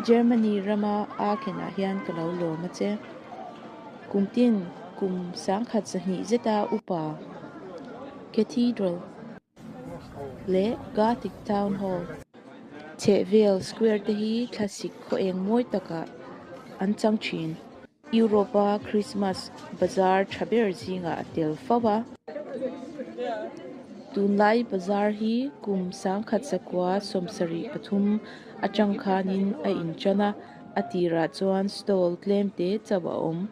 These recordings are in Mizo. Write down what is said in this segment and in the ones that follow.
Germany rama Aachen ah hian ka lo lawm a che. Kum tin kum sangkhat zahnih zeta upa Cathedral leh Gothic Town Hall chhehvel square te hi thlasik khaw eng mawi takah an chang thin. Europe-a Christmas bazar tha ber zingah a tel fo a. Tunlai bazar hi kum sangkhat zakua sawmsarih pathum atang khanin a intan a, a tirah chuan stall tlem te chauh a awm.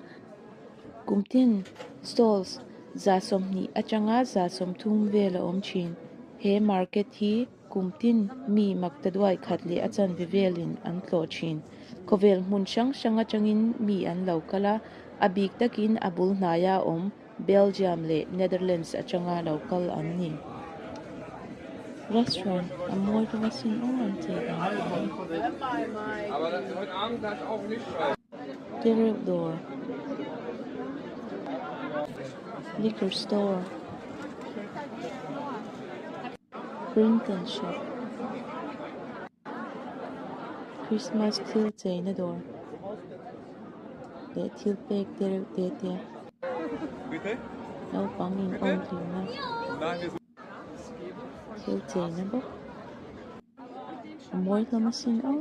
Kum tin stalls za sawmhnih atanga za sawmthum vel a awm thin. He market hi kum tin mi makta duai khat leh a chanve velin an tlawh thin. Khawvel hmun hrang hrang atangin mi an lo kal a, a bik takin a bul hnaia awm Belgium leh Netherlands atanga lo kal an ni. Restaurant a mawi bawk asin aw an chei dan te hi. Tereuh dawr, liquor store, printing shop, Christmas thil cheina dawr leh thil pek tereuh te te naupang in awm hlimna thil cheina bawk a mawi hlawm asin aw.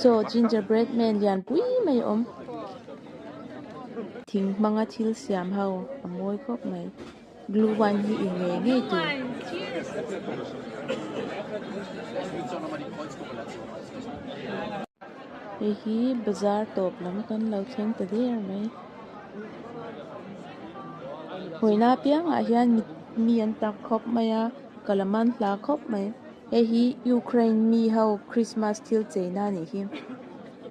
Saw gingerbread man lian pui mai a awm thing hmanga thil siam ho a mawi khawp mai glue wine hi in ngei ngei tur. Hei hi bazar tawp lam kan lo thleng ta der mai hawina apiangah hian mi an tam khawp mai a ka la man hla khawp mai hei hi Ukraine mi ho Christmas thil cheina a nih hi.